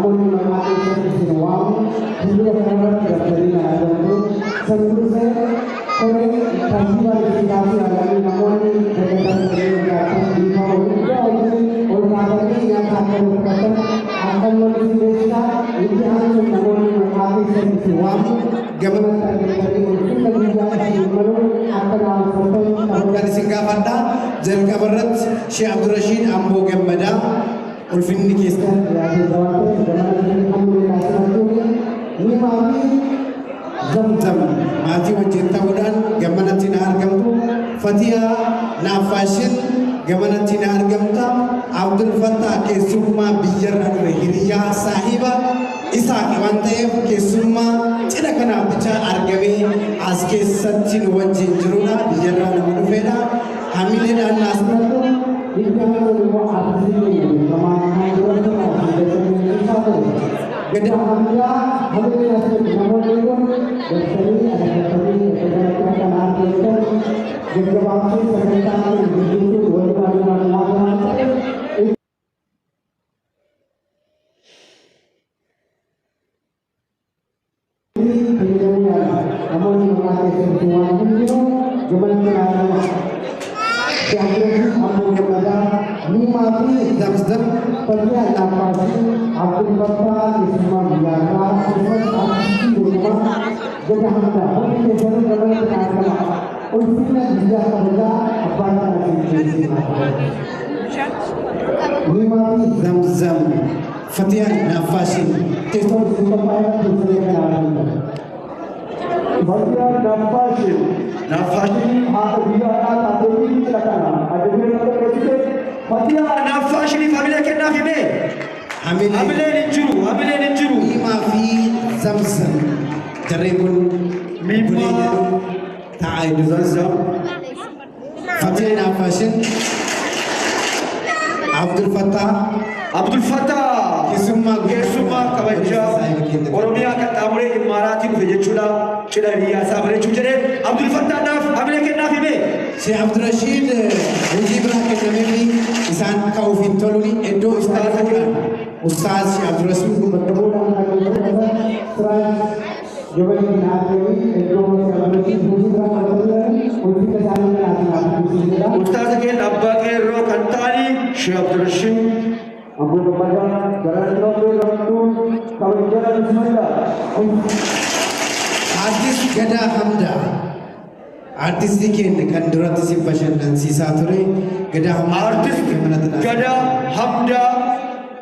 Namoonni maqaa keessan isin waamu fuuldura kanarratti gartanii na argamtu. San dursee koree tartiibaan isin kaasuu yaalanii namoonni dagatan kanneen jiraatan dhiifama guddaa wajjin ol kaatanii nyaata akka nu fudhatan akkanumaan isin beeksisaa. Itti aansuun namoonni maqaa keessan isin waamu gamanatti argamtanii ulfinna guyyaa isin malu akka naa uffattan Kan isin gaafadha. Jalqaba irratti Sheekh Abdurrashiid Amboo Gammadaa ulfinni keessa dhiyaatee jira waan ta'eef gamanatti hamma taasifachuun Niimaa fi Zamzam maatii wajjin ta'uudhaan gamanatti na argamtu. Fatiyaa Naaffaashin gamanatti na argamta. Abdul Fattah keessummaa biyyarraa dhufe, hiriyaa saahiba Isaaq waan ta'eef keessummaa cidha kanaaf bicha argamee as keessatti nu wajjin jirudha. Biyyarraa nama dhufedha. Hamileedhaan naas fudhadhu. Itti aansuun immoo artistii keenya beekamaa kan duratti kan ture. Gada Hamdaa hamilee asitti namoonni kun darsanii adabbatanii bakka kanatti akka na argamtan gaggabaabsee sagantaa kun gaggeessuun walumaa duubaan lafa waan ta'eef. Fayyadamuu yaala. Namoonni maqaa keessan isin waan hundinuu gamanatti naa argama. Jaakirratti Amboo Gammadaa, Niimaa fi Zamzam, Fatiyaa Naaffaasii, Abdul Fattaa keessummaa biyyaarraa, akkasumas artistii beekamaa Gada Hamdaa hundi keessanuu gamanatti naa argama. Ulfina guyyaa kabajaa abbaan kanaa isin keessee naa kabaju. Niimaa fi Zamzam, Fatiyaan Naaffaashin teessoon isin qophaa'e irratti ulfina kana argamtan. Fatiyaan Naaffaashin. Naaffaashin haadha guyyaa har'aa taatee fi cidha kana adda dureen qopheessite. Fatiyaa Naaffaashiniif hamilee kennaaf himee. Hamilee. Hamileen hin jiru, hamileen hin jiru. Niimaa fi Zamzam jarreen kun Miimmaa. obboleeyyan taa'aa iddoo. Zamzam. Fatiyaa Naaffaashin, Abdul Fattah Abdul Fattah keessummaa guddaa keessummaa kabajaa Oromiyaa qaxxaamuree Imaaraatii dhufe jechuudha. Cidha biyyaa isaa bareechuuf jedhee Abdul Fattaadhaaf hamilee kennaaf himee. Sheekh Abdurashiid hojii biraa kennameefi isaan ka'uuf hin toluni iddoo isaanii fuudhan. Ustaaz Sheekh Abdurashiid bakka bu'uudhaan kan nu fudhatan Siraaj Jabalii na arganii iddoo Abdurashiid hojii biraa qabatanii ulfina isaanii kanaatiin naaf dubbisiisedha. Ustaaza keenya abbaa qeerroo kan ta'anii Sheekh Abdurashiid Amboo Gammadaa gara Finfinnee qabdu kabajaa bismillah. Artist Gadaa Hamdaa, artistii keenya kan duratti si bashannansiisaa ture, Gadaa Hamdaa Artist manatti naaf. Gadaa Hamdaa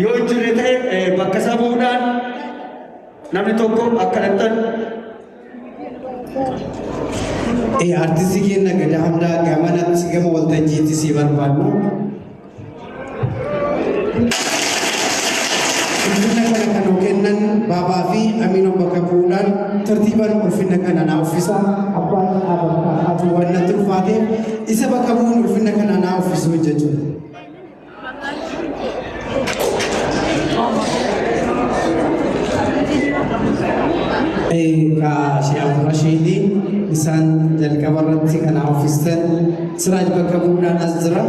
yoo hin jirre ta'e bakka isaa bu'uudhaan namni tokko akka dhaqxan. Artistii keenya Gadaa Hamdaa gamanatti gama waltajjiitti si barbaadna. Ulfinna kana kan nuu kennan Baabaa fi Amiinoon bakka bu'uudhaan tartiibaan ulfinna kana naa uffisa. Abbaan dhaabbataa Ati waan natti ulfaateef isa bakka bu'uun ulfinna kana naa uffisuu jechuudha. Egaa Sheekh Abdurashiidi isaan jalqaba irratti kana uffistan Siraaj bakka bu'uudhaan as jira.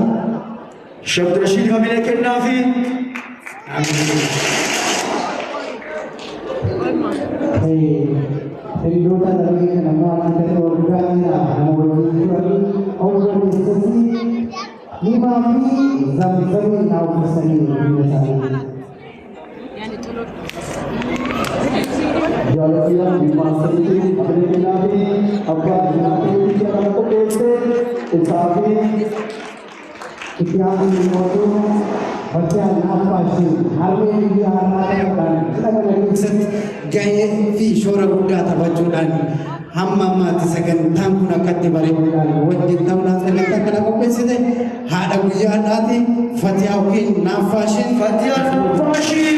Sheekh Abdurashiid hamilee kennaafi. Hiriyoota lameen kana immoo akka ta'e waggaa dheeraaf nama wajjin turanii obboleessatti Niimaa fi Zamzamii naa uffisanii biyya isaanii. Jaalatiyaan dhimma sadiitti hamilee kennaafi abbaa jiraatee biyya kana qopheesse isaa fi Itti aansuun immoo Fatiyaa Naaffaashin harmee biyya har'aa ta'uudhaan cidha kana keessatti gahee fi shoora guddaa taphachuudhaan hamma ammaatti sagantaan kun akka itti bareeduudhaan wajjin ta'uudhaan sagantaa kana qopheessite haadha guyyaa har'aati Fatiyaa yookiin Naaffaashin. Fatiyaa Naaffaashin.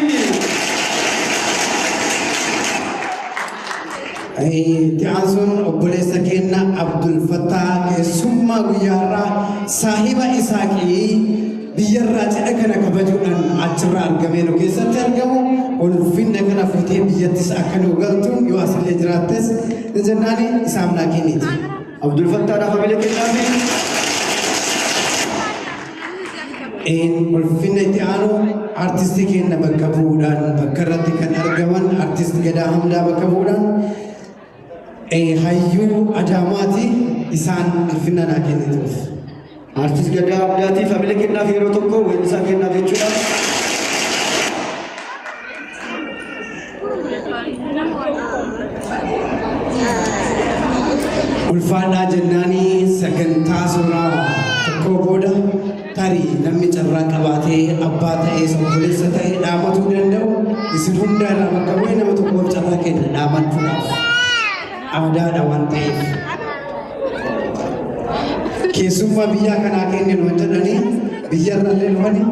Itti aansuun obboleessa keenya Abdul Fattah keessummaa guyyaa har'aa saahiba Isaaqii biyyarraa cidha kana kabajuudhaan achirraa argamee nu keessatti argamu ulfinna kana fuutee biyyattis akka nu galtu yoo asillee jiraattes ni jennaani isaaf naa kenniti. Abdul Fattaadhaaf hamilee kennaafi. Ulfinna itti aanu artistii keenya bakka bu'uudhaan bakka irratti kan argaman artist Gadaa Hamdaa bakka bu'uudhaan hayyuu Adaamaati, isaan ulfinna naa kennituuf. Artist Gadaa Hamdaatiif hamilee kennaaf, yeroo tokko weellisaa kennaaf jechuudha. Ulfaadhaa jennaanii sagantaa suuraa tokko booda tarii namni carraa qabaatee abbaa ta'ee, obboleessa ta'ee dhaamatuu danda'u isin hundaa irraa bakka bu'ee nama tokkoof carraa kenna dhaamachuudhaaf, aadaadha waan ta'eef. Keessummaa biyyaa kanaa kenninu jedhanii biyyarrallee dhufanii.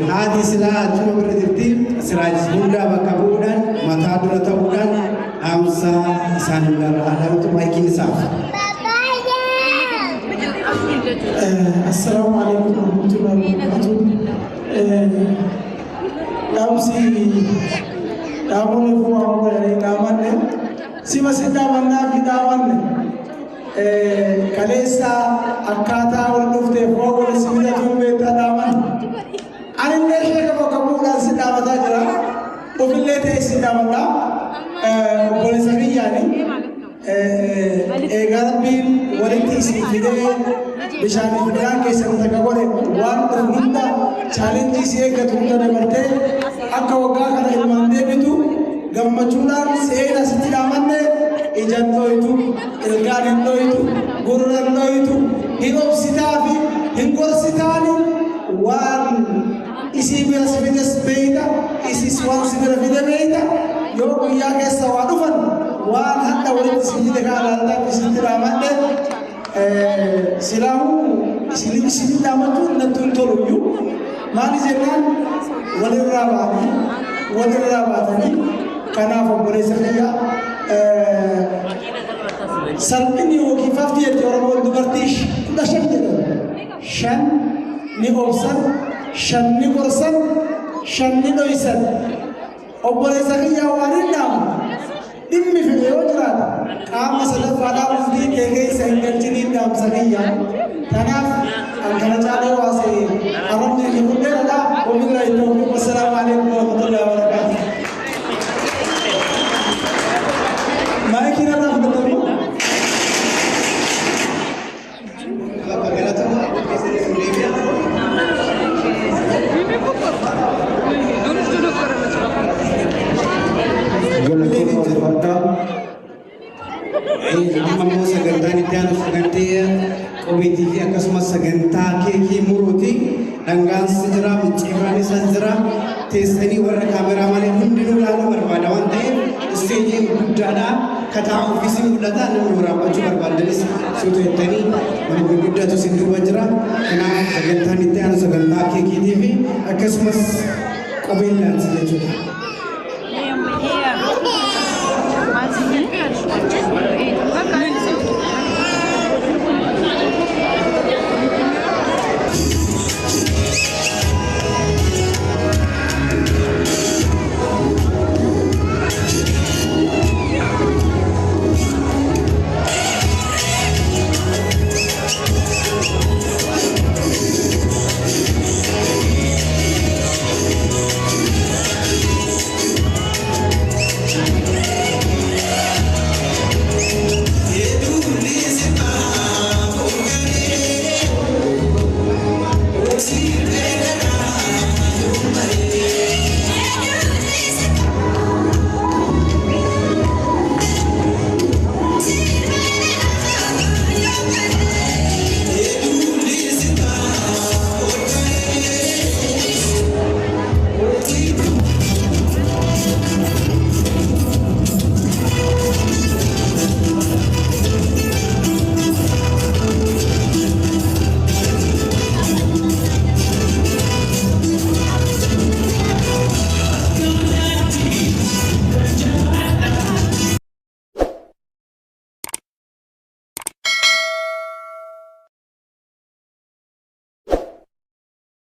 Haati silaa achuma bira jirti. Siraaj hundaa bakka bu'uudhaan, mataa dura ta'uudhaan dhaamsa isaan hundarraa dhaamatu maayikiin isaaf. Assalamu alaikum warahmatullahi wabarakatuh. Dhaamsi dhaamolee fuudhaa godhanii dhaamanne sima si dhaamannaa fi dhaamanne kaleessa akkaataa wal dhufteef waa wal si bitatuun beektaa dhaaman. Anillee sheeka bakka bu'uudhaan si dhaamataa jira. Ofillee ta'e si dhaamadha. Obboleessa kiyyaani. Eegaa Rabbiin walitti isin fidee bishaan midhaan keessan takka godhe, waan dhufu hunda, challenge si eeggatu hunda dabartee akka waggaa kana ilmaan deebitu gammachuudhaan seena sitti dhaamanne. Ijaan dhoytu, ilkaan hin dhoytu, gurra hin dhoytu, hin obsitaa fi hin gorsitaani. Waan isii bira si fides beeyta, isis waan si bira fide beeyta. Yoo guyyaa keessa waa dhufan, waan hadha walitti si fide kana ilaaltaa isitti dhaamadhe. Silaahuu isin dhaamachuun natti hin tolu iyyuu, maali jennaan walirraa baanii walirraa baatanii. Kanaaf obboleessa kiyya, salphinni yookiin fafti jetti Oromoon dubartii 15 jedhan. Shan ni obsan, shan ni gorsan, shan ni dhoysan. Obboleessa kiyya, waan hin dhaamu, dhimmi fedhe yoo jiraate qaama sadaffaadhaa bultii kee keessa hin galchiniin dhaamsa kiyya. Kanaaf kan kana caalee waase arrabni kiyya fudheeradha. Wabillahi tawfiiq, wassalaamu alaikum warahmatullahi wabarakatuh. Maayikii irraa fudhatamu. Galatooma, ulfaadhaa. Amma immoo sagantaan itti aanu sagantaa qubeetii fi akkasumas sagantaa keekii muruuti. Dhangaansi jira, micciirraanis as jira. Teessanii warra kaameraa malee hundinuu ilaaluu barbaada waan ta'eef isteejiin guddaadha. Kataa ofiisii mul'ata, namni waraabbachuu barbaadanis suuta jettanii, nama gurguddaatu isin duuba jira. Kanaaf sagantaan itti aanu sagantaa keekiitii fi akkasumas qubeellaati jechuudha.